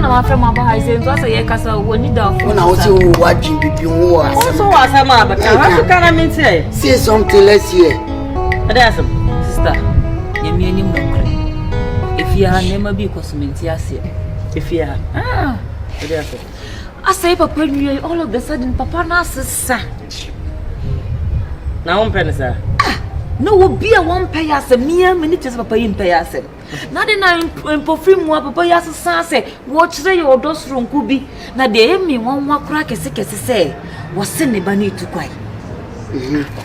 na mafrɛ mo aba ha sɛ nso asɛ yɛkasa w'ani da Wo na wo sɛ wo wadwen bibi ho wɔ asɛm. Wo nso wɔ asɛm a bɛka. Wo nso ka na mentie. Say something, let's hear. Ɛdɛ asɛm. Sister, Nyame anim nokorɛ. Efie ha nneɛma bi kɔ so mente aseɛ. Efie ha. Ah. Ɛdɛ asɛm. Asɛe papa nua yi all of the sudden papa no asesa. Na wompɛ no saa? Ah, na obi a wɔmpɛ yɛ asɛm mia m'ani kyerɛ sɛ papa yi mpɛ yɛ asɛm. Na de na mpofiri mu a papa yi asesa sɛ wɔkyerɛ yɛ ɔdɔ soronko bi. Na deɛ ɛyɛ me nwanwa koraa kɛse kɛse sɛ wɔse ne ba no etu kwan.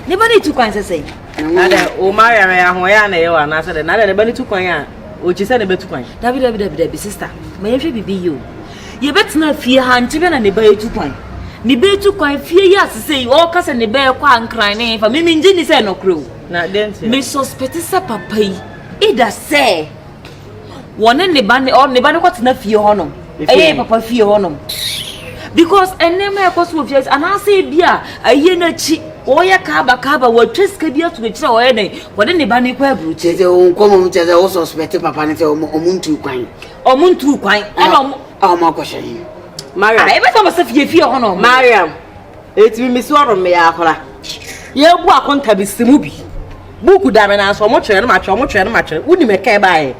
Ne ba no etu kwan sɛ sɛn? Na dɛ o Mariam ɛyɛ ahoɔyɛ a na ɛyɛ wɔ anaasɛ dɛ na dɛ ne ba no tu kwan a ɔkyi sɛ ne bɛtu kwan. Dabi dabi dabi dabi sister, ma yɛnhwɛ biribi yie o. Yɛbɛtena fie ha nkyɛ bɛ na ne ba etu kwan. Ne ba etu kwan fie yi asese yi ɔɔka sɛ ne ba ɛkɔ ankran ne fa mimi ngye ni sɛ ɛnɔkorɛ o. Na dɛn nti? Me suspect sɛ papa yi either sɛ wɔne ne ba ne ɔ ne ba ne kɔtena fie hɔnom ɛyɛ papa fie hɔnom because nneɛma ɛkɔ so wɔ fie anaasɛ ebi a ayie n'akyi wɔyɛ kaaba kaaba wɔatwa sika bi ato akyire a wɔyɛ dɛn wɔde ne ba ne kɔ aburukyire. Kyerɛ sɛ wo nkɔmmɔ mu kyerɛ sɛ wo suspect papa ne sɛ ɔmo ntu kwan. Ɔmo ntu kwan ɛna ɔmo. A ɔmo akɔhyɛ he. Mariam. A ɛbɛsɛ ɔmo sɛ fie fie hɔ na ɔmo. Mariam, etimi mesi ɔrɔ mmea akora. Yɛbu akonta bi si mu bi. Buku da me nan so ɔmo kyerɛ no ma kyerɛ ɔmo kyerɛ no ma kyerɛ. Wonim ɛka ɛbaeɛ.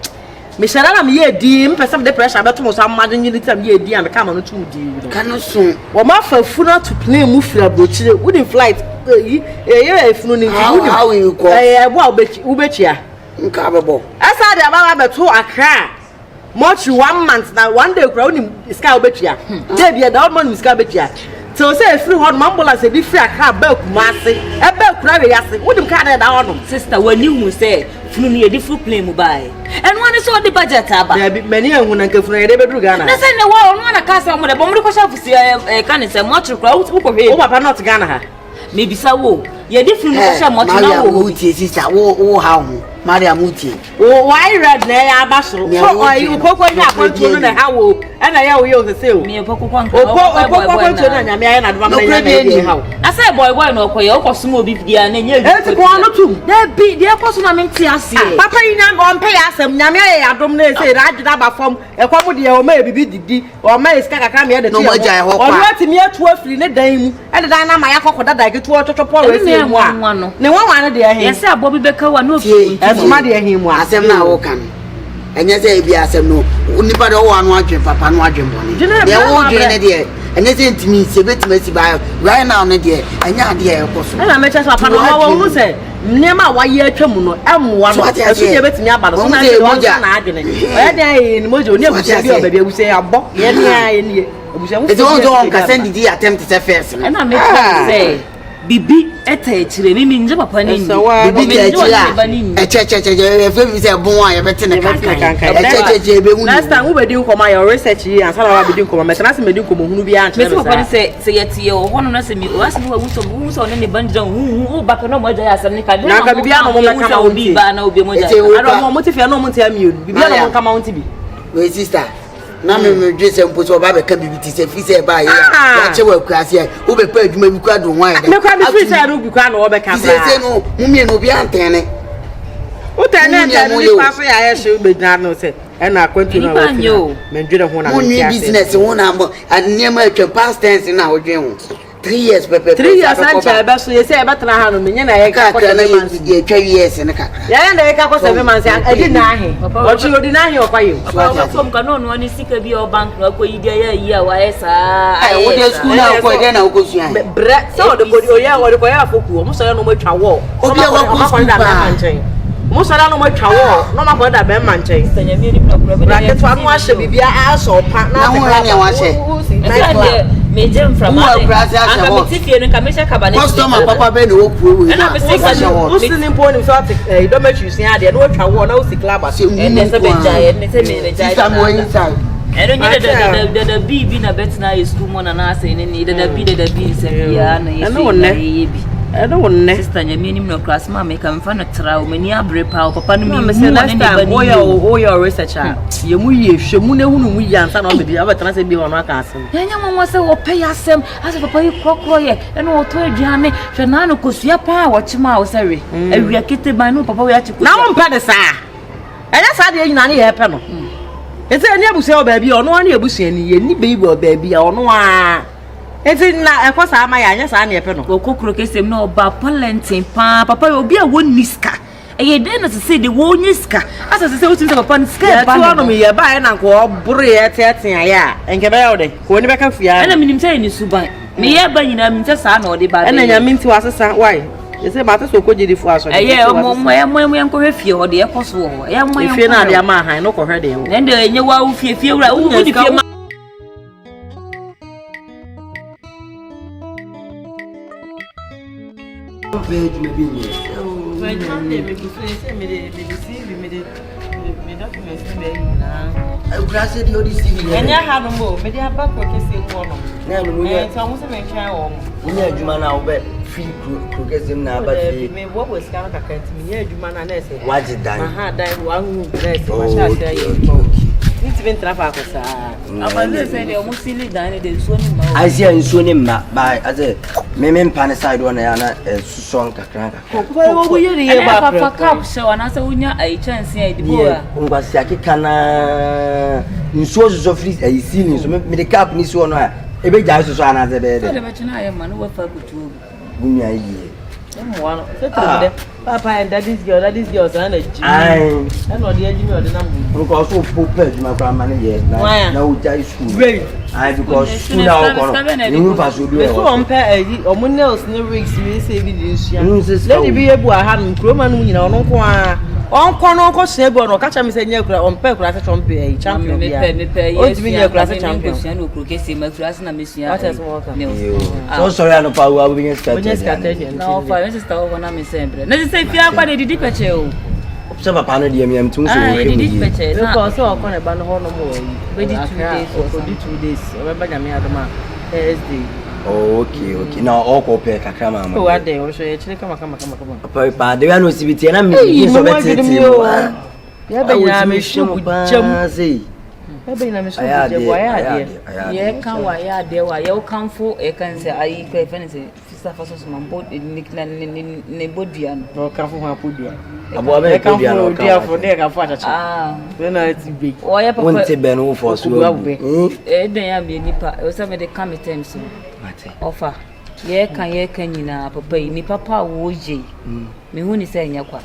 Mehyɛ da na meyɛ din mpɛ sɛ mede pressure bɛto mo so ama adwene ne tam yɛ din a meka ma no tum din no. Ka no so. Wɔn afa funu ato plane mu firi aburokyire. Wonim flight eyi ɛyɛ efunu ne nti wonim. How you kɔ? Ɛyɛ ɛbo a wobɛtua. Nka bɛbɔ. Ɛsa de aba abɛto Accra. Mortuary 1 month na 1 day kura wonim sika a wobɛtua. Day bi ɛda ɔmo nim sika a wobɛtua. Till sɛ efiri hɔ nom ambulance ebi firi Accra ba Kumase ɛbɛ akura wei ase wonim kaa na ɛda hɔ nom. Sister w'ani hu sɛ funu no yɛde firi plane mu baeɛ. Ɛno ara ne sɛ ɔde budget aba. Dabi m'ani anhu na nka funu yɛde bɛduru Ghana. Na sɛ nnɛ wa ɔno ara na kaa sɛ ɔmo de bɔ ɔmo de kɔhyɛ afusi ɛɛ ɛka ne sɛ mortuary koraa wokɔhwɛ. Wo papa not Ghana ha. Mebisa wo yɛde funu no kɔhyɛ mortuary na wo. Mariam wotie sister wo wo ha wo Mariam wotie. Wo why red na ɛyɛ aba soro. So ɔyi opoko yi akwantuo no na ɛha wo ɛna ɛyɛ wo yɛ osese o. Mi opoko kwan Opo opoko akwantuo no na nyame ayɛ na adoma na nyame ɛyɛ ha wo. Asɛ boy boy na ɔkɔyɛ ɔkɔ soma obi bia na nyɛ adwuma. Eti kɔn no tum. Dabi deɛ ɛkɔ so na mente aseɛ. Papa yi nyame ɔmpɛ yɛ asɛm nyame ayɛ yɛ adom na ɛsɛ na adwene aba fam ɛkɔm deɛ ɔma yɛ bibi didi ɔma yɛ sika kakra ma yɛ de to yɛ ho ɔno atumi atu afiri ne dan mu ɛde dan no ama yɛ akɔkɔ dada ketewa ɔtwɔtwɔ pɔ wɔ ɛsɛ mu a ne nwanwa no deɛ he yɛsɛ abɔ bi bɛka wa na ofiri ɛsoma deɛ he mu a asɛm no a woka no ɛnyɛ sɛ ebi asɛm no nipa deɛ ɔwɔ ano adwen papa no adwen bɔne deɛ wodwen ne deɛ ɛnyɛ sɛ ntumi nsi ebɛtumi asi ba right now no deɛ ɛnyɛ adeɛ a ɛkɔ so ɛna mɛkyɛ sɛ papa no ma wɔhu sɛ nneɛma a wayɛ atwa mu no ɛmmoa no ɛso deɛ ɛbɛtumi aba no so na adwene wɔn na adwene ɔyɛ deɛ ayɛ ne mogya oni abusua bi wɔ baabi abusua yɛ abɔ yɛ ne ayɛ ne yɛ abusua ho ɛti wɔn sɛ wɔn kasa ndidi atɛm te sɛ fɛs no ɛna mɛkyɛ sɛ bibi ɛta akyire mimi ngye papa ne nni bibi ta akyire a ɛkyɛkyɛkyɛ ɛfɛ bi sɛ bon a yɛbɛte ne kankan ɛkyɛkyɛkyɛ ɛbɛhu next time wobɛdi nkɔmmɔ ayɛ research yi ansa na wabɛdi nkɔmmɔ mɛtena se mɛdi nkɔmmɔ hunu bi ankyerɛ me saa papa ne sɛ sɛ yɛte yɛ wɔ hɔ no na sɛ mi ɔase ne wawu sɛ wohu sɛ ɔne ne ba ngyina huhu wo ba pɛ na ɔmo agya yɛ asɛm ne ka na nka biribiara na ɔmo mɛka ma wo obi ba na obi ɔmo agya ada ɔmo ɔmo te fie na ɔmo nte amienu biribiara na ɔmo nka ma wo nte bi wei sister na me me dwe sɛ mpo sɛ ɔba bɛka biribi te sɛ firi sɛ ɛbaa yɛ a yɛakyɛ wɔ akura ase a wobɛpɛ adwuma bi kora do ho ayɛ dɛ me kora me firi sɛ ɛno bi kora na wɔbɛka koraa sɛ no mo mmienu obi antɛne wotɛne ntɛne nipa so yɛ ayɛ hye wobɛgyina no sɛ ɛna akwantu no a wɔti no mendwene ho na monwe business ho na nneɛma atwam past tense na wodwen ho 3 years pɛpɛpɛ 3 years ankyɛ ɛbɛso yɛ sɛ yɛbɛtena ha no menyɛ na yɛka kɔ 7 months yɛtwa years ne kakra yɛyɛ na yɛka kɔ 7 months ɛdi naahe ɔkye odi naahe ɔkwa yɛ papa ɔbɛfam ka na ɔno ane sika bi a ɔbank na ɔkɔ yi deɛ yɛ ayi a wayɛ saa ayɛ wode school na wokɔ dɛn na wokɔsua brɛ sɛ ɔde kɔ ɔyɛ ɔde kɔyɛ afoku ɔmo sɔre na ɔmo atwa wɔ obi a wakɔ school paa ɔmo sɔre na ɔmo atwa wɔ na ɔmo akɔ da bɛrima nkyɛn bra ketewa no ahyɛ biribi asɔ ɔpa na ho ne wahyɛ megye mframa Wo akura ase ahyɛ anka hɔ. mete fie no nka mehyɛ kaba ne Customer papa bɛn na ɛwɔ kuro wei Ɛna na mese wahyɛ hɔ. wosi ne mpo onim sɛ ɔte ɛyi dormitory sua adeɛ na watwa wɔ na wosi club ase Sɛ hu ɛnɛ sɛ nko ara. bɛgyae ɛnɛ sɛ mebɛgyae Sister mo inside. ɛno nyɛ dada bii bi na bɛtena ayɛ sukuu mu na naasɛ ne ne dada bi dada bi nsɛm biara na yɛsɛ Ɛne wo nnɛ. yɛyɛ bi ɛne wo nnɛ sister nyame anim na ɔkora asɛm a meka memfa no tra o m'ani abere paa o papa no na mehu mesɛ ɔne next ne ba time no woyɛ yie o. woyɛ research a yɛ mu yie hwɛ mu na ehunu mu yie ansa na ɔbɛdi ɔbɛtena sɛ bi ɔno aka asɛm yɛnyɛ nwanwa sɛ wɔpɛ yɛ asɛm asɛ papa yi korɔkorɔ yɛ ɛna ɔtɔ aduane hwɛ naa no kosua paa a wɔkyem a wo sɛ we awia kete ban ne wo papa wei akye kosua na wompɛ ne saa ɛnyɛ saa deɛ nyinaa ne yɛpɛ no. Ɛsɛ ɛne abusua wɔ baabi a ɔno ara ne abusuani, yɛnni bɛyi wɔ baabi a ɔno ara. Nti na ɛkɔ saa ma yɛ anyɛ saa ne ɛpɛ no. Wɔkɔ kuro kɛseɛ mu na ɔba pɔlɛnten paa papa yɛ obi a wɔnni sika. Ɛyɛ dɛn na sese de wɔnyɛ sika asa sese wotumi sɛ papa no sika ɛba ne hɔ. Yɛto yɛ baeɛ na nka ɔboro yɛ teatea yɛ a nka ɛbɛyɛ wo dɛ ka w'ani bɛka fie ara. Ɛna menim sɛ yɛ ne suban meyɛ ba nyinaa menim sɛ saa na ɔde ba bɛyɛ. Ɛna nyame nti wasesa why ɛsɛ mate sɛ ɔkɔ gyedifoɔ asɔre. Ɛyɛ ɔmo ɔmo ɛyɛ mo ɛmo yɛnkɔhwɛ fie hɔ deɛ ɛkɔ so wɔ hɔ ɛyɛ mo yɛnkɔhwɛ. Efie na ade ama ahan no kɔhwɛ deɛ wɔ. Na ɛnde ɛnyɛ wa wo fie fie wura wo wo de fie ma. Ɔmpɛ adwuma bi nyɛ. Adwuma no deɛ megu so sɛ mede mede CV mede me documents ne bɛyɛ nyinaa. Akura sɛ deɛ ɔde CV yɛ. Ɛnyɛ ha nom o mede aba kuro kɛseɛ mu hɔ nom. Na ɛno mu yɛ. Nti ɔmo sɛ mentwɛn wɔn. Wonya adwuma no a wobɛ firi kuro kɛseɛ mu na aba fie. Meboaboa sika no kakra nti menya adwuma no a na ɛsɛ. Wagye dan. Maha dan one room na ɛsɛ mahyɛ ase ayɛ adwuma wɔ. Ntumi ntena faako saa. Abaze sɛ deɛ ɔmo sili dan no de nsuo ne mma. Ayi sɛ nsuo ne mma ba asɛ me me mpa ne side hɔ na yɛ ana ɛsosɔ nkakra nkakra. Ɛna fa fa cup hyɛ hɔ anaasɛ wonya ayi kyɛnse a ɛdi bowl a. Nkwasi akeka naa nsuo sosɔ firi ayi ceiling so me de cup ne si hɔ no a ebe gyae sosɔ anaasɛ ɛbɛyɛ dɛ. Sɛ ɔde bɛkye no ayɛ ma no wafa akutu agu. Wo nua yie. Mmoa no sɛ tiri dɛ papa and daddy's girl daddy's girl saa na gyi. Ɛna ɔde agyi mi ɔde nam mu. Nka ɔso po pɛ adwuma koraa ma ne yɛ na na wogyae school. Wei. Ayi because school na ɔkɔ no ehu nfa so bi wɔ hɔ. Mesu wɔn pɛ ayi ɔmo nails ne wigs mi sɛ ebi de nsua. Lady bi ebu aha no kuroma no mu nyinaa ɔno nko ara. Ɔnkɔ no ɔnkɔ sua bi ɔno ɔka kyerɛ mi sɛ nyɛ akura ɔmpɛ akura sɛ champion ayi champion bia. Ɔntumi nyɛ akura sɛ champion. Wate asɛm a wɔka? Sɛ wosɔre anɔpa wo a wobɛnya sika tɔ aduane. Na ɔfa me sista wɔ hɔ na me sɛn brɛ. Na sɛ fie akwa de didi pɛkyɛ o. Sɛ papa no deɛ meam tum sɛ wɔhwɛ mu yie. Mekɔ sɛ ɔkɔ ne ba no hɔ nom wɔ yi. Bɛdi 2 days wɔ Ɔkɔdi 2 days. Ɔbɛba nyame adom a Thursday. Oh, okay, okay. Na ɔkɔ pɛ kakra ma ama. Oh, adɛn ɔhwɛ yɛkyerɛ kama kama kama kama. Papa pa de wa no si bi tie na me bi so bɛtete mu. Yɛbɛ nyinaa mehyɛ mu gyam. Yɛbɛ nyinaa mehyɛ mu gyam. Wayɛ adeɛ. Yɛka wayɛ adeɛ wayɛ wokamfo yɛka ne sɛ ayi kɔ yɛfɛ ne sɛ fisafa so soma bɔ ne ne ne ne bɔ dua no. Na ɔkamfo ho apo dua. Aboa bɛyɛ kɔ dua na ɔkamfo ne yɛkamfo akyakye. Ah. Ne na ti bɛ. Wɔyɛ papa. Wonte bɛn wo fɔ so abu. Ɛdɛn ya meyɛ nipa ɛwɔ sɛ mede ka me tɛm so. Ɔfa yɛka yɛka nyinaa papa yi nipa pa a wɔyɛ yi mehu ne sɛ ɛnyɛ kwa.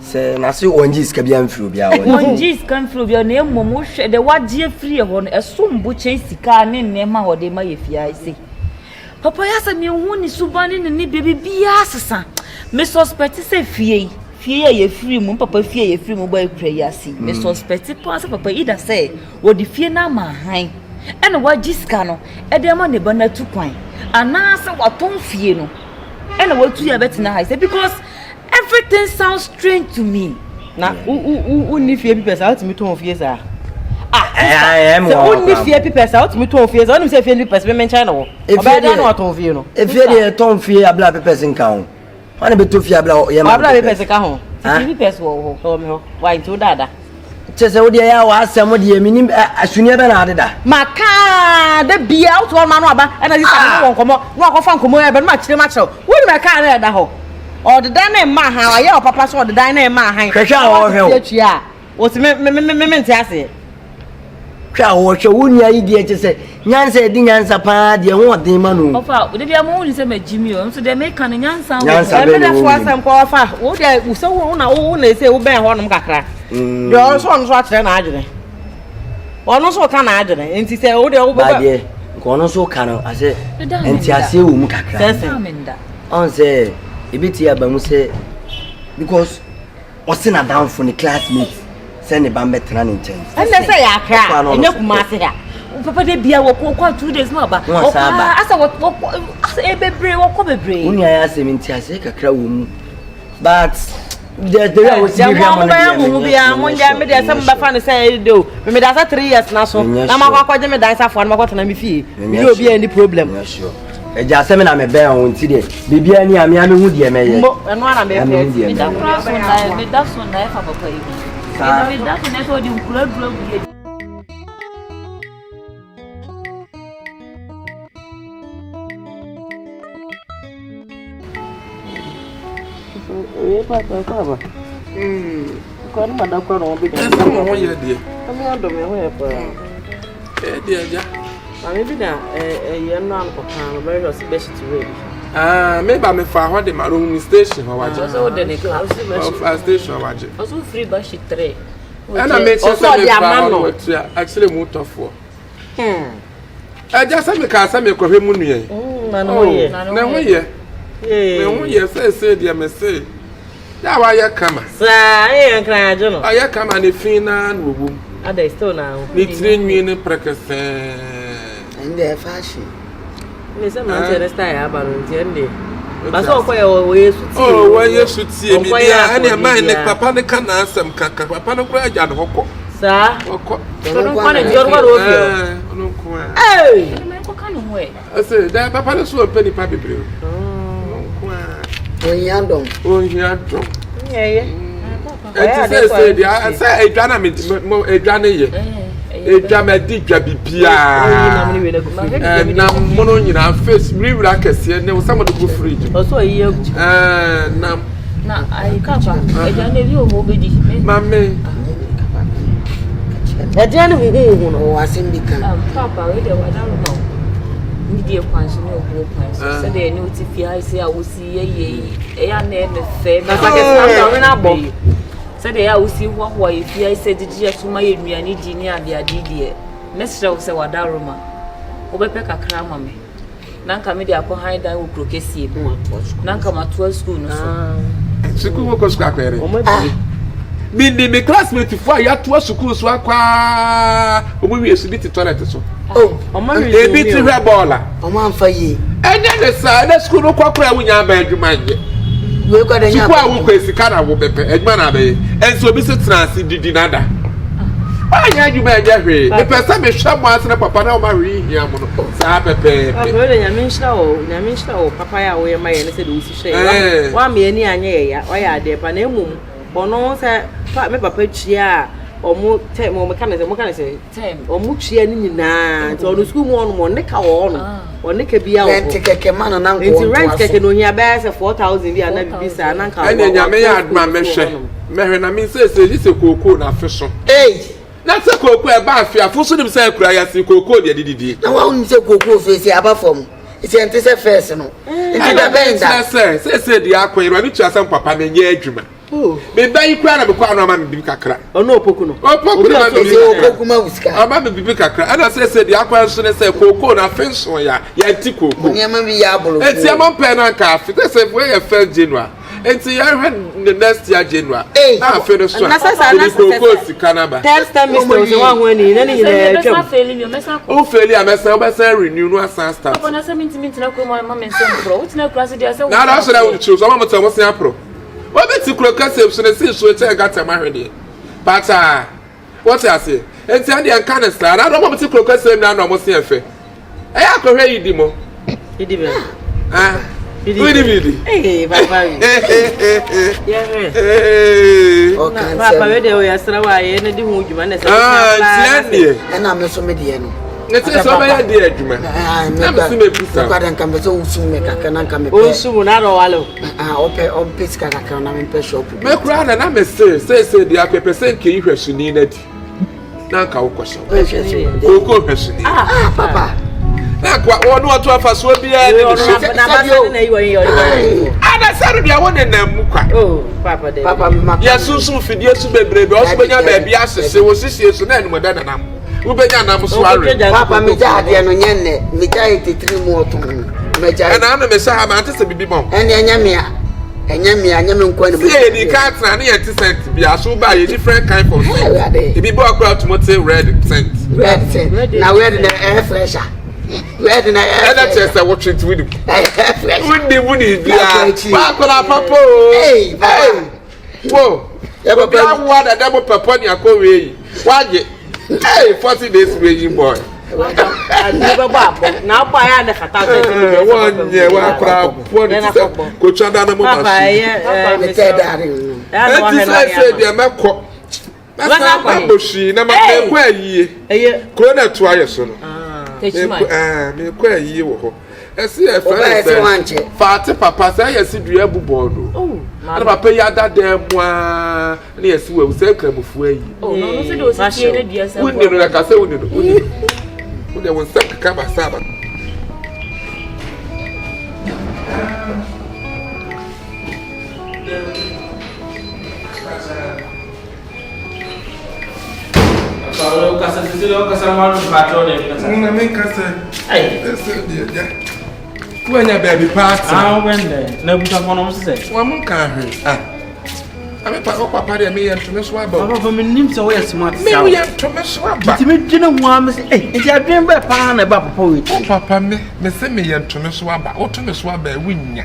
Sɛ n'ase wɔngye sika biara mfiri obiara hɔ. Wɔngye sika mfiri obiara na mmom wohwɛ deɛ wagye afiri yɛ hɔ no ɛsom bo kyɛn sika ne nneɛma a wɔde ma yɛ fie ha sei. Papa yi asɛ mehu ne suban ne ne ne biribiara sesa. Me suspect sɛ fie yi fie a yɛfiri mu papa fie a yɛfiri mu ba akura yi ase yi me suspect paa sɛ papa yi da sɛ wɔde fie no ama han ɛna wagye sika no ɛde ama ne ba no atu kwan anaasɛ watɔn fie no ɛna watu yɛ abɛtena ha sɛ because Everything sounds strange to me. Na wo wo wo wonni fie pipɛ saa wotumi tɔn fie saa. Ah, sɛ wonni fie pipɛ saa wotumi tɔn fie saa wonim sɛ fie no pipɛ sɛ me nkyɛn na wɔ. Ɔbɛyɛ dɛn na watɔn fie no? Efie deɛ yɛtɔn fie abla pipɛ nka ho. Wɔn na bɛtɔ fie abla yɛ ma pipɛ. Abla pipɛ ka ho. Fie pipɛ wɔ hɔ. Wɔ me hɔ. Wa nti wo dada. Kyɛ sɛ wodeɛ yɛ a w'asɛm deɛ menim suneɛ bɛ na adeda. Maka da bia woto hɔ ma no aba ɛna sisa ne wɔ nkɔmmɔ na wakɔfa nkɔmmɔ ɛbɛ no makyerɛ mu akyerɛw wonim ɛkaa na ɛda hɔ ɔdedan na ɛma ahan wayɛ ɔpapa so ɔdedan na ɛma ahan hwɛhwɛ a wɔhwɛ wo atua a wɔsi me me me me mente aseɛ hwɛ a wɔhwɛ wo nua yi deɛ kyɛ sɛ nyansa ɛdi nyansa paa deɛ ho ɔden ma no. Ɔfa de bia mo hu sɛ magyi mi o nso deɛ meka no nyansa wɔ nyansa bɛ na wɔ mu asɛm kɔ ɔfa wo deɛ sɛ wo na wo na ɛsɛ wo bɛn hɔ nom kakra mm. deɛ ɔno nso ɔno nso akyerɛ n'adwene ɔno nso ka n'adwene nti sɛ wo deɛ wo bɛbɛ badeɛ nka ɔno nso ka no asɛ nteaseɛ wɔ mu kakra ɔn sɛ ebi ti aba mu sɛ because Ɔse n'adamfo ne classmate sɛ ne ba mbɛtena ne nkyɛn. Ɛnɛ sɛ yɛ Accra ɛnyɛ Kumasi ha. Papa de bia wɔkɔ wɔkɔ 2 days na ɔba. Wɔn asa aba. Asa wɔkɔ asa bebree wɔkɔ bebree. Wo nua yɛ asɛm nti aseɛ kakra wɔ mu but the the way a wosi bi hwɛ mo no deɛ mo ho biara mo nyɛ me deɛ sɛ mobɛfa no sɛ ɛyɛ de o memeda sɛ 3 years na so na makɔ akɔgye me dan safoa no makɔtena me fie mene obi a ni problem. Agya sɛ me na mebɛn wo nti deɛ biribiara ni a me a mehu deɛ mɛyɛ. Mo ɛno ara na mepɛ ti. Meda koraa so na meda so na ɛfa papa yi ho. Saa. Meda so na ɛsɛ ɔde nkura duro agu yɛ. Oye papa papa. Kɔ no mada kɔ na wɔn bɛdwa. Ɛsɛ mo ho yɛ deɛ. Ɛmi adɔ mi ho yɛ paa. Ɛyɛ deɛ agya. Maame bi na ɛyɛ nnora no kɔkaa no bɛhwɛ ɔsi bɛhyɛ ti wɔ bi. Ah, me ba me fa hɔ de ma no ohun station hɔ wagye. Ɔsɛ wode ne ka. Ɔfa station hɔ wagye. Ɔsɛ wofiri bahye tere. Ɛna me kyerɛ sɛ me fa hɔ no watua akyerɛ mu tɔfoɔ. Agya sɛ mekaa sɛ mekɔhwɛ mu nua yi. Na ne ho yɛ. Ne ho yɛ. Ne ho yɛ seesei deɛ mese yɛ a wayɛ kama. Saa ɛyɛ nkran agye no. Ayɛ kama ne fi naa na ɔwɔ mu. Ada still na ho. Ne tiri nwi ne pɛrɛkɛsɛɛ. Ɛnde fashion. Ne sɛ mmeranteɛ ne style aba no nti ɛnde. Basa ɔkɔ yɛ wɔyɛ sutie. Oh wɔyɛ sutie biribiara ɛne ɛman ne papa ne ka n'asɛm kaka papa no koraa agya ne hɔ kɔ. Saa. Ɔkɔ. Ɔno nko na nti ɔno nko na ofi hɔ. Ɔno nko a. Ee. Ɛkɔka ne ho ɛ. Ɛsɛ dɛ papa no so ɔmpɛ nipa bebree o. Ɔno nko a. Ohia dɔm. Ohia dɔm. Ɛyɛ. Ɛti sɛ sɛ deɛ sɛ edwa na me mo edwa ne yɛ. Edwa ma di dwa bibiara. Ɛnam mono nyinaa face wiriwiri akɛseɛ ne sɛ mo de gu fridge. Ɔsɔ yi agu. Ɛɛ nam. Na ayi kapa ɛgya na ebi wɔ hɔ obedi. Mame. Ɛdeɛ ne huhuhu no. Ɔwɔ asɛm bi ka. Papa wei deɛ wada roma o. Ne deɛ kwan so ne ɔbuo kwan so sɛdeɛ ɛne wote fie ha sɛ a wosi yɛ yɛ yi ɛyɛ a na ɛyɛ me fɛ. Kasa kɛse na ɔwe no abɔ. Sɛdeɛ ɛyɛ a wosi hoahoa yɛ fie ha sɛ gyegye yɛ so ma yɛ nnuane di ne adeade deɛ mɛsrɛ wo sɛ wada roma wobɛpɛ kakra ama me. Na nka mede akɔ han dan wɔ kuro kɛseɛ mu na nka matoa sukuu no so. Sukuu wokɔ sukuu akɔyɛ dɛ? Ah. Mini me classmate fo a yɛatoa sukuu so akɔ a wɔn wie so bi te toilet so. Oh. Ebi te hwɛ bɔɔla. Wɔn amfa yie. Ɛnyɛ ne saa ɛnɛ sukuu no kɔ koraa wonya aba adwuma nyɛ. Sukuu a wokɔ sika na wobɛpɛ adwuma na abɛyɛ ɛnso obi so tena ase didi nada. Wanyɛ adwuma ɛnyɛ hwee mepɛ sɛ mehwɛ mo ase na papa na ɔma hwee hia mo no saa pɛpɛɛpɛ. Papa wei de nyame nhyira wo nyame nhyira wo papa yɛ a woyɛ ma yɛ ne sɛ de wosi hwɛ yɛ wama yɛ ani anyɛ yɛ ya wayɛ adeɛ pa na mmom ɔno sɛ pa me papa tua a ɔmo tɛ mo ka ne sɛ mo ka ne sɛ ɔmo tua ne nyinaa nti ɔno sukuu mu ɔnom ɔne ka wɔ ɔno ɔne ka bi a wɔ rent kɛkɛ ma no na nkɔ nti rent kɛkɛ na ohia bɛyɛ sɛ 4000 bi a na bibi saa na nka ɛne nyame yɛ adoma mɛhwɛ mɛhwɛ na me nsɛsɛ yi sɛ kookoo na afe so. Ei! Na sɛ kookoo ɛba afe afo so nim sɛ akura yɛ ase kookoo deɛ dididie. Na wɔn nim sɛ kookoo so esi aba fam esi ɛnte sɛ fɛs no. Nti da bɛn da. Ɛna sɛ sɛsɛ deɛ akɔ yɛ no tua sɛ papa menyɛ adwuma. Me ba yi kura na mekɔ ano ama me bibi kakra. Ɔno opoku no. Opoku no ma me bibi kakra. Opoku ma wo sika. Ɔma me bibi kakra. Ɛna sɛsɛ deɛ akɔ nso ne sɛ kookoo na afe nso ya yɛnte kookoo. Nneɛma bi yɛ abolo. Eti ɛmɔ mpɛ na nka afe sɛsɛ wei yɛ first January. Nti yɛhwɛ ne next year January. Na afe no so a mede kookoo sika no aba. Third semester sɛ woaho ani na ne nyinaa atwam. Wo faili a mɛsan wobɛsan renew no asan start. Papa na sɛ mentumi ntena kurom a ma me nsɛm porɔ. Wotena kura ase deɛ sɛ wo. Na ada so na wotiri so ɔma mo tɛ mo se aporɔ. Wobɛte kuro kɛseɛ so na si nsuo kyɛn gata mu ahwedeɛ. Pataa. Wote aseɛ? Enti ɛndeɛ nka no saa. Na ɔmo te kuro kɛseɛ mu na na ɔmo se ɛfɛ. Ɛyɛ akɔhwɛ yi di mo. Idi bɛ. Ah. Idi bi di. Ee papa mi. Yɛhwɛ. Papa wei deɛ oyɛ asra wa yɛ ne di ho dwuma na ɛsɛ. Ah nti ɛndeɛ. Ɛna me so me deɛ no. Ne ti sɛ ɔbɛyɛ deɛ adwuma. Na me si me busa. Nkwa de nka me sɛ wosu me kakra na nka me pɛ. Osu mu na ɔwale o. Ah ɔpɛ ɔmpɛ sika kakra na me mpɛ shop. Me koraa na na me se seesei deɛ afei pɛ sɛ nka yi hwɛsoni no adi na nka wokɔhyɛ wo kooko hwɛsoni. Ah papa. Na nka wɔn ɔto afasoɔ biara ne ne so. Adasa no deɛ wo nenam mu kwa. Papa ma. Yɛ sunsun fidie so bebrebe ɔso bɛnya baabi asese wo sisie so na enumɔdɛ nanam. Wobɛnya nam so awe. Papa megya adeɛ no nyɛ nnɛ megya yɛ titiri mu ɔtɔn no megya. Ɛna ano mehyɛ ha mante sɛ bibi ma wo. Ɛne ɛnyɛ mea ɛnyɛ mea ɛnyɛ me nkoa na sɛ yɛ di ka atena ne yɛn te scent bi aso ba yɛ different kind of scent ebi bɔ akora tumo te red scent. Red scent na red na ɛyɛ fresh a red na ɛyɛ fresh. Ɛna kyerɛ sɛ wotwe nti wodi mu. Ɛyɛ fresh. Wodi mu ne bia baakora papa o. Ee papa. Wo obi awoa dada mo pɛpɔ ne akɔ wei yi wagye hey 40 days waiting boy. Adi bɛbɔ abɔ na abɔ ayɛ a ne fata sɛ ɛsɛ mi. Wɔnyɛ wakora abɔ ne ti sɛ kotwa da ne mo ma so. Eti sɛ sɛ deɛ mɛkɔ mɛsan mabɔ hwii na mɛkɔ ayie kuro na ɛto ayɛ so no mɛkɔ ayie wɔ hɔ. Ɛsi yɛ fɛ sɛ faate papa sɛ yɛ si dua bu bɔɔl do. Oh, Ɛna papa yi ada dan mu aa ɛna yɛ si wɔ sɛ nkramofoɔ ayi. Oh, no, no, sɛ de osi tie ne dua sɛ. Wonni no yɛ kasa wonni no wonni no. Wo deɛ wo nsɛm keka basaa ba. Na me nkasa ɛsɛ deɛ gya woanya baabi paa tena na abusuafoɔ no sɛ wɔn mo nka hwee ah ame pa wo papa deɛ meyɛ ntome so aba papa menim sɛ woyɛ smart me woyɛ ntome so aba nti medwene ho a me sɛ eh nti adwene bɛɛ paa na ɛba papa wei wo papa me me sɛ meyɛ ntome so aba wotome so aba wonya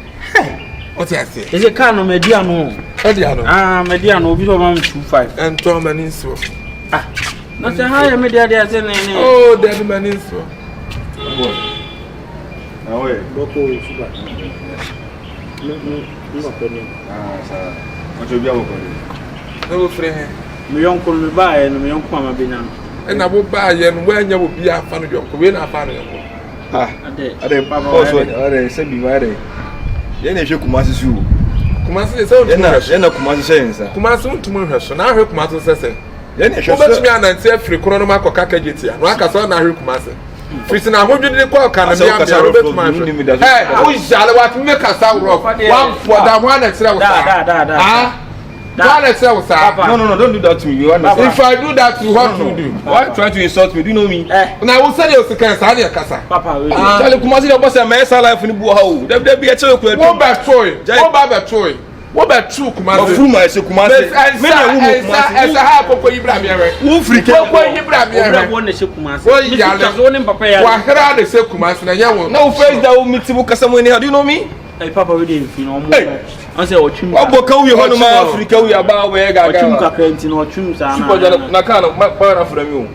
Wote aseɛ? Ɛsɛ kaa no madi ano. Adi ano? Ah, madi ano. Obi sɛ ɔma me 25. Ɛntɔn m'ani nsoɔ. Ah, na sɛ ha yɛ me deɛ deɛ sɛ ne ne. Oh, dabi m'ani nsoɔ. Boy. Na woyɛ? Bɔkɔ suba. Me me me papa ni. Ah, saa. Ɔkyɛ obi abɔkɔ de. Na wofiri he? Me yɔnko no me baayɛ no me yɔnko ama benya no. Ɛna wo baayɛ no woanya obi afa no yɔnko wei na afa no yɔnko. Ah, ade boss ade sɛ bi ade. Yɛn na ehwɛ Kumasi so o. Kumasi de sɛ wontumi nhwɛ so. Yɛn na Kumasi hyɛ yɛn nsa. Kumasi wontumi nhwɛ so na ahwɛ Kumasi sɛ sɛ. Yɛn na ehwɛ so. Wobɛtumi anante afiri korɔ no mu akɔ Kakagyetia na waka sɛ ɔna ahwɛ Kumasi. Firi sɛ na ahodwene de kɔ ɔka no mmea mmea wobɛtumi ahwɛ. Ɛ woyale watumi kasa worɔ wampɔ da ho ana kyerɛ wo saa. Ah. Why let's say No, no, no, don't do that to me. You understand? If I do that to you, what no, no. you do? Why try to insult me? Do you know me? Eh. Now, who said you can say you kasa? Papa, we. Ah. Charlie, Kumasi, the boss, man, say life in Buha. There, there be a child who. Wo be toy. Wo ba be toy. Wo be true Kumasi. Ofuru ma ese Kumasi. Me na wo Kumasi. Esa ha koko yibra mi ewe. Wo free ke. Koko yibra mi ewe. Wo na se Kumasi. Wo yale. Wo ne papa ya. Wa hra na se Kumasi na nye wo. Now face that wo meet wo kasa mo any. Do you know me? Hey, papa we dey fi no mo. Ɔn sɛ ɔtwim. Wabɔ ka wuyi hɔ nom Afirika wuyi aba wobɛyɛ gaga. Ɔtwim kakra nti na ɔtwim saa na. Super gya na kaa no ma na frɛ mi o.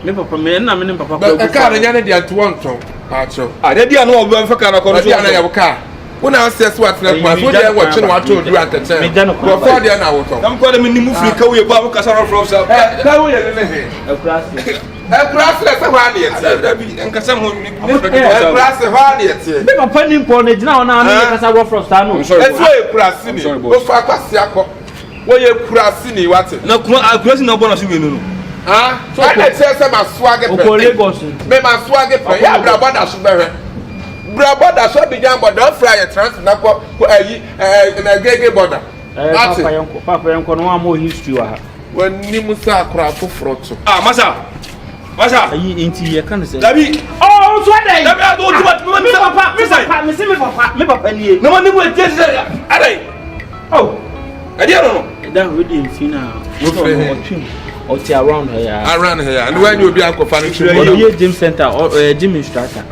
Me papa me na me ne papa kɔ. Bɛ kaa no nyɛ ne deɛ nti wɔntɔn paakyɛw. Ah ne deɛ no ɔbɛ fɛ kaa no kɔ no so. Deɛ no yɛ wo kaa. Wo na asɛ so atena kuma so deɛ wɔkye na watɔ odu atɛkyɛn. Nkurɔfoɔ deɛ na wotɔn. Na mekɔ de me nim firi ka wuyi ba wo kasa rɔfrɔf sa. Ka wuyi ne ne he. Akurase. Akurase na sɛ hɔ a na yɛteɛ. Dabi nkasa ho Akurase hɔ a na yɛteɛ. Me papa ni mpɔ na gyina hɔ na ne yɛ kasa rɔfrɔf saa no. Ɛsɛ ɔyɛ kurase ni. Ofa akwasi akɔ. Wɔyɛ kurase ni wate. Na kuma akurase na ɔbɔ na so mmienu no. Ah, ɛna kyerɛ sɛ ma soage pɛ. Okɔ Lagos nti. Me ma soage pɛ. Yɛ abrabɔ da so bɛhwɛ. Brabɔ da so Abidjan bɔda ɔfra yɛ transit na kɔ kɔ ayi ɛɛ na gege bɔda. Ɛɛ papa yɛn kɔ papa yɛn kɔ no wɔn a mo history wɔ ha. W'anim sɛ akora foforɔ to. Ah masa masa. Ayi nti yɛ ka no sɛ. Dabi. Ɔ nso adai. Dabi ado o ti ma mi papa mi papa mi si mi papa mi papa nie. Na ma ni mu eti eti sɛ adai. Oh. Ɛdeɛ no no. Ɛda hɔ di nfi na. Wofiri he. Ɔtwim ɔte around ha ya. Around ha ya. Ne w'anyi obi akɔfa no twim. Ɔbie gym center ɔ ɔyɛ gym instructor.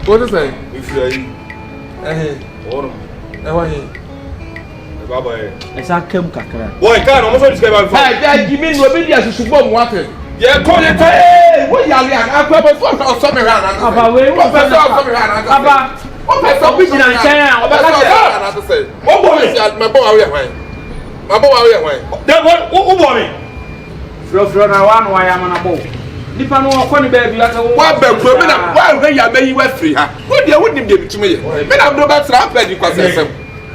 Wo te sɛ. Efiri ayi. Ɛhe. Ɔwɔ no. Ɛhɔ he. Ɛsan ka mu kakra. Wɔn kaa na wɔn sɔ sika ba nfa. Ɛ jɛ jimi nu obi di asusu bɔ mu ate. Yɛ kɔ yɛ kɔ ee wo yale a akɔ bɛ fɔ ɔsɔ mi hwɛ anase. Papa wei wo pɛ sɛ ɔsɔ mi hwɛ anase. Papa wo pɛ sɛ obi gyina nkyɛn a ɔbɛka sɛ. Wo bɔ mi. Mɛ bɔ wa wo yɛ hwan. Mɛ bɔ wa wo yɛ hwan. Dɛ wo bɔ mi. Frɔfrɔ na wa na wa yɛ amana bɔ. Nipa no ɔkɔ ne baabi aka wo. Wa bɛ kuro mi na wa hwɛ yɛ abɛyi wa firi ha. Wo deɛ wo nim deɛ mi tumi yɛ. Mi na do bɛ tena apɛ di kwasi asɛm.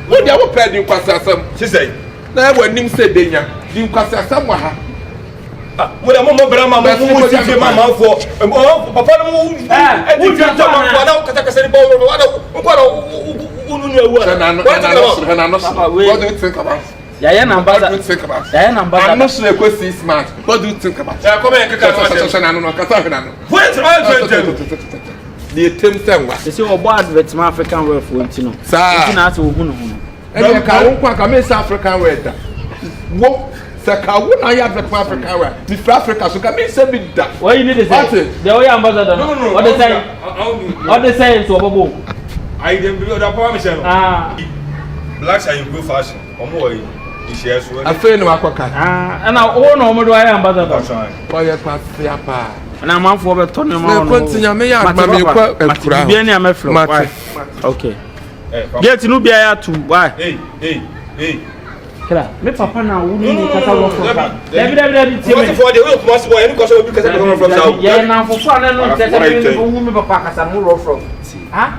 Wo deɛ wo pɛ di nkwasiasɛm. Sisɛ. Na ɛwɔ anim sɛ denya di nkwasiasɛm wɔ ha. Ah, mo deɛ mo mo bɛrɛ ma mo mo si fie ma amanfoɔ ɔmɔ papa no mo ɛdi fie tɔ amanfoɔ na kasakasa ni bɔ wɔn wɔn nkɔ na wo nua wu ana. Hwɛ n'ano soro hwɛ n'ano soro what do you think about. Yɛayɛ na What do you think about. Yɛayɛ na mbasa. Ano soro ekɔ 6 months what do you think about. Ɛ kɔmɛ yɛn keka sɛ hwɛ n'ano no kasa hwɛ n'ano. Wait wait wait wait. Deɛ etem sɛ nwa. Sɛ ɔbɔ advert ma African wear foɔ nti no. Saa. Nti na asɛ ohun ne ho no. Ɛdeɛ ka wo nko a ka me nsa African wear da. Wo sɛ ka wo na ayɛ advert ma African wear mi firi Africa so ka me nsa bi da. Wɔyi ne de sɛ. Deɛ ɔyɛ ambassador no. Ɔde sɛn. Ɔde sɛn nso ɔbɛbɔ o. Ayi dem bi ɔde apɔn mi hyɛ no. Ah. Black shall improve fashion. Ɔmo wɔ yi nhyɛ so. Afei na wakɔ ka. Ɛna wo na ɔmo de wayɛ ambassador. Ɔyɛ kwasia paa. Ɛna amanfoɔ bɛtɔ nneɛma wɔ no. Mekɔ nti nyame yɛ adoma mekɔ akura hɔ. Biribiara ni a mɛfrɛ. Mate. Okay. Gate no biara atum. Why? Hey, hey, hey. Kra, me papa na wo ni kasa wɔ fɔ sa. Dabi dabi dabi tie me. Kumasi fɔ de, o ye Kumasi bɔ, yanni kɔsɔ obi kasa kasa wɔ fɔ sa. Yɛ na fofo a na no nkyɛ sɛ me hu me papa kasa no wɔ fɔ. Ha?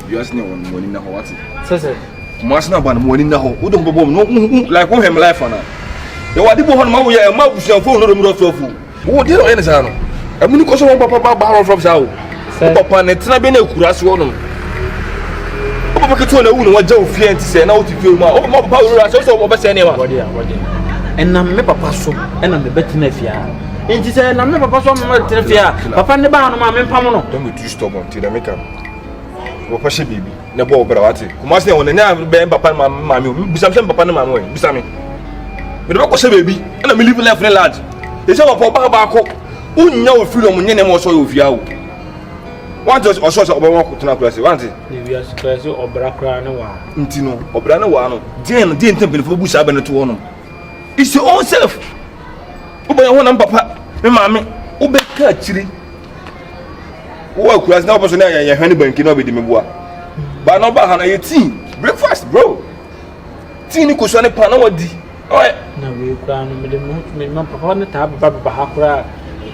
Wiase ne wɔn mo ani na hɔ wate. Sɛsɛ. Kumasi na ba no mo ani na hɔ. Wode ho bɛbɔ mu no like wohwɛ me life ana. Yɛwɔ ade bi wɔ hɔ no ma woyɛ ɛma abusuafoɔ hu no dɔm rɔfrɔfo. Wo deɛ na ɔyɛ ne saa no. Ɛmu ni kɔ so wɔn papa ba ba rɔfrɔf saa o. Wo papa ne tena bɛ na akura ase hɔ nom. Wo papa ketewa na ewu na wagya wo fie nti sɛ na wote fie mu a wo papa papa wura sɛ sɛ ɔbɛsɛe nneɛma. Wɔde a wɔde. Ɛnam me papa so ɛna mebɛtena fie ha. Nti sɛ ɛnam me papa so ama mebɛtena fie a papa ne ba hanom a mempam no. Don't be too stubborn ti na meka no. Wo papa hyɛ biribi na ɛbɔ wo bra wate. Kumasi na wɔn na bɛn papa ne maame o. Bisa me sɛ papa ne maame wɔ bisa me. Mede bɛkɔ hyɛ baabi ɛna me live life ne large. Ɛsɛ papa ɔbaa baako wonya wɔ freedom nyɛ nneɛma ɔsɔ yɛ ofie awo. Wante ɔsɔ sɛ ɔbɛma akɔtena akura se wante. Ne wiase kura sɛ ɔbra koraa ne waa. Nti no ɔbra ne waa no deɛn no deɛn nti mpanyinfoɔ bu saa bɛ no to hɔ nom. It's your own self. Wobɛyɛ ho nam papa me maame wobɛka akyiri. Wowɔ akura se na wopɛ so ne yɛ hwɛ ne banki na ɔbɛdi me boa. Ba na ɔba ha na yɛ tea breakfast bro. Tii ne kosua ne pan na wadi. Na wei koraa no mede me ho tumi ma papa no taa beba beba ha koraa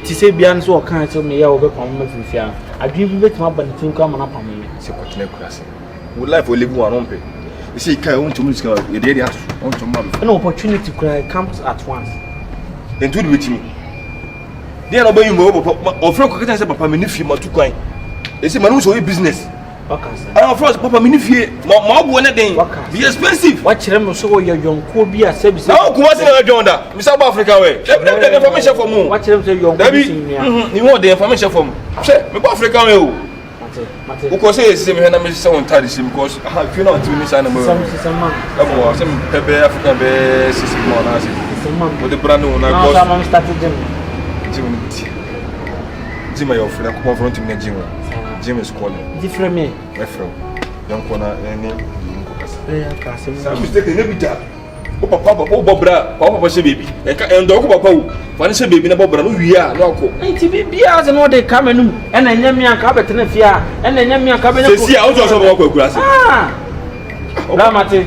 te sɛ bia no sɛ ɔkaa sɛ meyɛ a wɔbɛpamo me afiri fie a adwene bi bɛtumi aba ne tirim koraa ma no apamo me. Sɛ kɔtena akura se wo life o live one ɔmpɛ ɛsɛ ika wontumi sika yɛde yɛde ato so ɔntumi ma bɛfa. Ɛna opportunity koraa it comes at once. Nti wode bɛtumi deɛ na ɔbɛyi mu papa ɔfrɛ kɔkɛtɛ sɛ papa me ne fie matu kwan ɛsɛ ma no sɛ ɔyɛ business Wakasa. Ɛna ɔfrɛ papa mi ni fie ma ma ɔboɔ ne den. Wakasa. Be expensive. Wakyerɛ mi sɛ ɔyɛ yɔnkoɔ bi a sɛbi sɛ. Na wo kuma se na ɛdwɔn da. Misa bɔ Africa wɛ. Dabi dabi dabi ɛfa mi hyɛ fam o. Wakyerɛ mi sɛ yɔnkoɔ bi si nua. Dabi ni ho ɔden ɛfa mi hyɛ fam. Hwɛ mi bɔ Africa wɛ o. Mate mate. Wokɔ sɛ yɛ sɛ mi hwɛ na mi sɛ wɔn ntaade hyɛ because aha fie na ɔte mi saa na mo. Sisam sisam ma. Ɛbɔ wa sɛ mi pɛ bɛɛ Africa bɛɛ sisi mu ɔna ase. Sisam ma. Wɔde bra ne wɔn na. Na ɔsɛ ama mi start gym. Gym ni ti. Gym yɛ ɔfrɛ kɔpɔn fɔlɔ ntumi na gym. Gym is calling. Nti frɛ me. Mɛfrɛ wo. Yɛnkɔ na yɛne nkɔ kasa. Ɛyɛ aka asɛm. Saa mistake ne bi da. Wo papa papa wo bɔ bra, pa wo papa hyɛ baabi. Ɛnka ɛndɔ wo papa wo. Fa ne hyɛ baabi na bɔ bra no wie a na wakɔ. Nti biribiara sɛ na ɔde ka m'anum. Ɛna ɛnyɛ me anka abɛtena fie a. Ɛna ɛnyɛ me anka abɛnya. Sɛsi a wotɔ sɛ ɔbɛkɔ akura ase. Ah. Bra mate.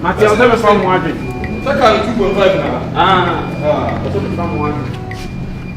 Mate ɔsɛ mefa mo adwen. Sɛ ka no 2.5 na. Ah. Ɔsɛ mefa mo adwen.